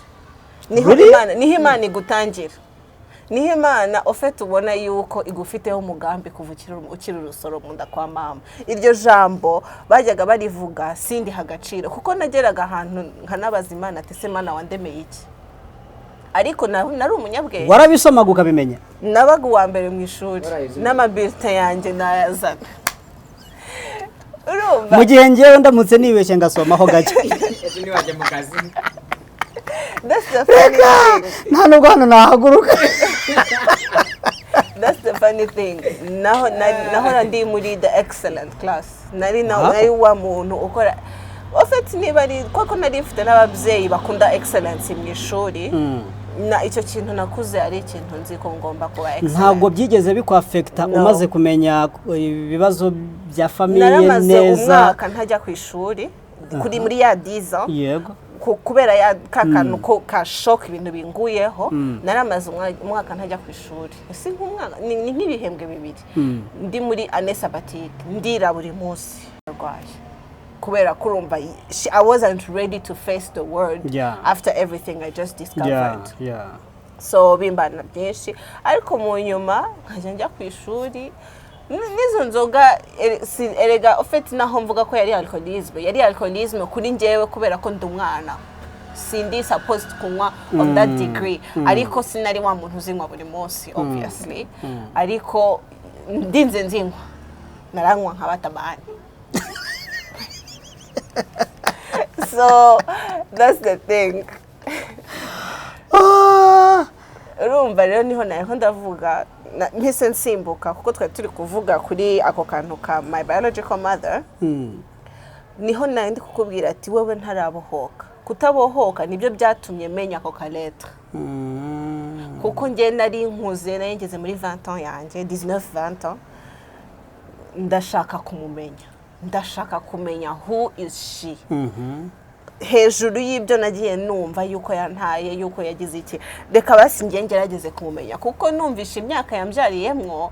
Niho Really? Imana, niho Imana igutangira. Niho Imana ufite ubona yuko igufiteho umugambi kuva ukiri urusoro mu nda kwa mama. Iryo jambo bajyaga barivuga sindiha agaciro, kuko nageraga ahantu nkanabaza Imana ati: "Se Imana, wandemeye iki?" Ariko nari umunyabwenge. Warabisomaga ukabimenya? Nabaga uwa mbere mu ishuri. Warayize. N'amabulletin yanjye nayazana, urumva? Mu gihe ngewe ndamutse nibeshye ngasomaho gake, Ejo ntiwajya mu kazi. That's the funny thing. Nta nubwo hano nahaguruka. That's the funny thing. Naho nahora ndi muri the excellent class. Nari na nari wa muntu ukora, en fait niba ari koko nari mfite n'ababyeyi bakunda excellence mu ishuri, na icyo kintu nakuze ari ikintu nzi ko ngomba kuba excellent. Ntabwo byigeze bikwaffecta? No. Umaze kumenya ibibazo bya famille Naramaze neza? umwaka ntajya ku ishuri kuri muri ya 10 ans. Kubera ya ka kantu ko ka shock, ibintu binguyeho, naramaze umwaka ntajya ku ishuri. Si nk'umwaka, ni nk'ibihembwe 2 ndi muri année sabbatique, ndira buri munsi arwaye, kubera ko urumva I wasn't ready to face the world after everything I just discovered. So bimbana byinshi, ariko mu nyuma nkajya njya ku ishuri. N'izo nzoga erega ufite naho mvuga ko yari alcoolisme, yari alcoolisme kuri njyewe, kubera ko ndi umwana, sindi supposed kunywa of that degree. Ariko sinari wa muntu uzinywa buri munsi, obviously, ariko ndinze nzinywa, naranywa nka batabani. So that's the thing. Urumva rero niho nariho ndavuga mpise nsimbuka, kuko twari turi kuvuga kuri ako kantu ka my biological mother. Niho nari ndi kukubwira ati wowe ntarabohoka. Kutabohoka nibyo byatumye menya ako ka lettre, kuko njye nari nkuze, nari ngeze muri 20 ans yanjye, 19, 20 ans, ndashaka kumumenya, ndashaka kumenya who is she. Hejuru y'ibyo nagiye numva yuko yantaye, yuko yagize iki, reka basi njye ngerageze kumumenya, kuko numvishe imyaka yambyariyemwo,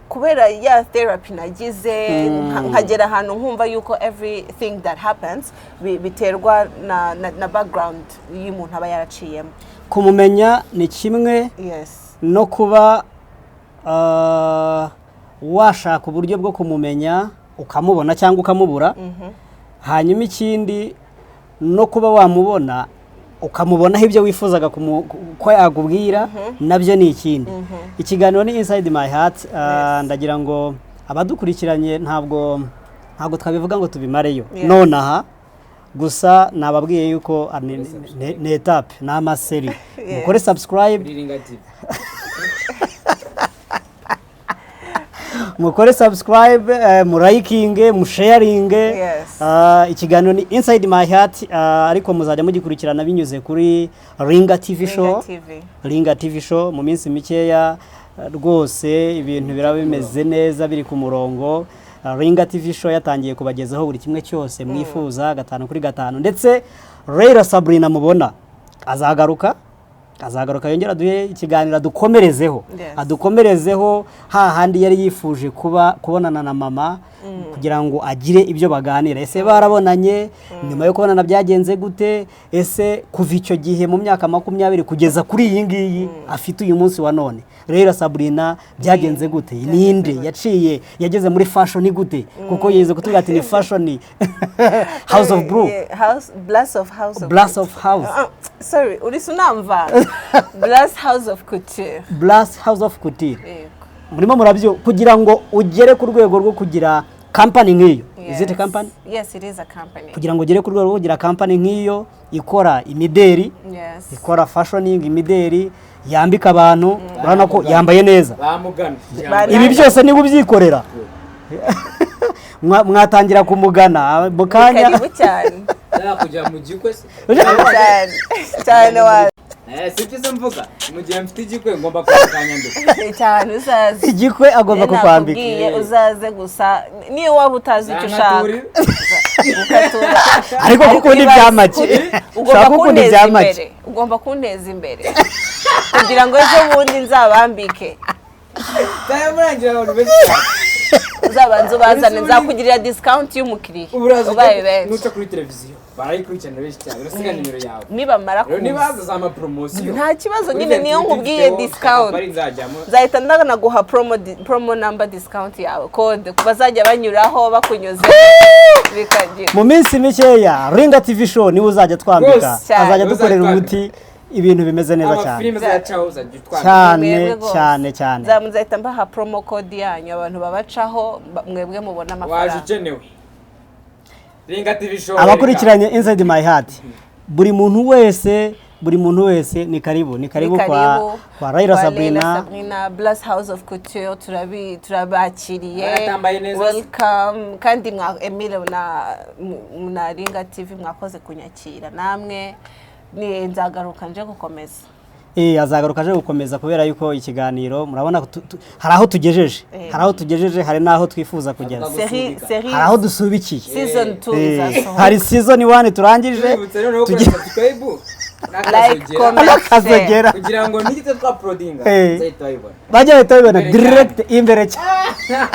kubera ya therapy nagize, nkagera ahantu nkumva yuko everything that happens biterwa na background y'umuntu aba yaraciyemo. Kumumenya ni kimwe, no kuba washaka uburyo bwo kumumenya ukamubona cyangwa ukamubura, hanyuma ikindi no kuba wamubona ukamubonaho ibyo wifuzaga ko yakubwira, nabyo ni ikindi. Ikiganiro ni Inside My Heart. Ndagira ngo abadukurikiranye, ntabwo twabivuga ngo tubimareyo nonaha gusa, nababwiye yuko ni étape, ni amaséries. Mukore subscribe. Kuri Ringa TV. Mukore subscribe, murayikinge, musharinge. Ikiganiro ni Inside My Heart, ariko muzajya mugikurikirana binyuze kuri Ringa TV Show. Ringa TV. Ringa TV Show. Mu minsi mikeya rwose ibintu biraba bimeze neza, biri ku murongo. Ringa TV Show yatangiye kubagezaho buri kimwe cyose mwifuza, gatanu kuri gatanu. Ndetse Leila Sabrina mubona azagaruka yongera aduhe ikiganiro, adukomerezeho, adukomerezeho hahandi yari yifuje kuba kubonana na mama kugira ngo agire ibyo baganira. Ese barabonanye? Nyuma yo kubonana byagenze gute? Ese kuva icyo gihe mu myaka 20 kugeza kuri iyi ngiyi afite uyu munsi wa none, Leila Sabrina byagenze gute? Ninde yaciye yageze muri fashion gute? Kuko yize kutubwira ati ni fashion House of Blue. Yeah, house Blast of House of Blast of House. Sorry, uretse unamvanga, Blast House of Couture. Blast House of Couture. Yego. Murimo murabyo, kugira ngo ugere ku rwego rwo kugira company nk'iyo, is it a company? Yes, it is a company. Kugira ngo ugere ku rwego rwo kugira company nk'iyo ikora imideri, ikora fashioning, imideri yambika abantu, urabona ko yambaye neza. Bamugana. Ibi byose niba ubyikorera, mwatangira kumugana mu kanya. Karibu cyane. Kujya mu gikwe se? Cyane cyane wa. Si byiza mvuga, mu gihe mfite igikwe ngomba kukanyambika. Cyane, uzaze. Igikwe agomba kukwambika. Nakubwiye uzaze gusa, niyo waba utazi icyo ushaka. Nkankaturira. Ukatura. Ariko kuko ukunda ibya make. Ugomba Ushaka gukunda kunteza ibya make. imbere, ugomba kunteza imbere kugira ngo ejo bundi nzabambike. Nzayamurangira abantu benshi cyane. Uzabanza ubazane, nzakugirira discount y'umukiriya Uraza ubaye ujya benshi. Nuca kuri televiziyo barayikurikirana benshi cyane, urasiga nimero yawe. Nibamara Rero kuza nibaza za maporomosiyo. Nta kibazo nyine, niyo nkubwiye discount. Bari nzajyamo. Nzahita ndanaguha promo number, discount yawe, code bazajya banyuraho bakunyuze bikagira. Mu minsi mikeya Ringa TV Show niwe uzajya twambika, Rwose. Cyane. azajya dukorera Uzajya umuti, ibintu bimeze neza cyane. Amafilime azacaho uzajya utwambika. Cyane. Mwebwe rwose. Cyane cyane. Nzahita mbaha promo code yanyu, abantu babacaho mwebwe mubona Waje amafaranga. ukenewe, Ringa TV Show. Abakurikiranye Inside My Heart, buri muntu wese, buri muntu wese ni karibu, ni karibu Ni kwa karibu. kwa Raila Kwa Sabrina. Sabrina Bless House of Couture, turabakiriye. Baratambaye neza. Welcome. Kandi mwa Emile na Ringa TV mwakoze kunyakira namwe, ni nzagaruka nje gukomeza. Azagaruka aje gukomeza kubera yuko ikiganiro murabona ko hari aho tugejeje, hari aho tugejeje, hari n'aho twifuza kugera. Gusubika. Série Hari aho dusubikiye. Season 2 izasohoka. Hari season 1 turangije. Tubibutse noneho gukora subscribe Like, n'akazogera, comment, share. Akazogera. kugira ngo nigite twa uploadinga nzahita bayibona. Bajya bahita babibona Imbere cyane. direct imbere cyane.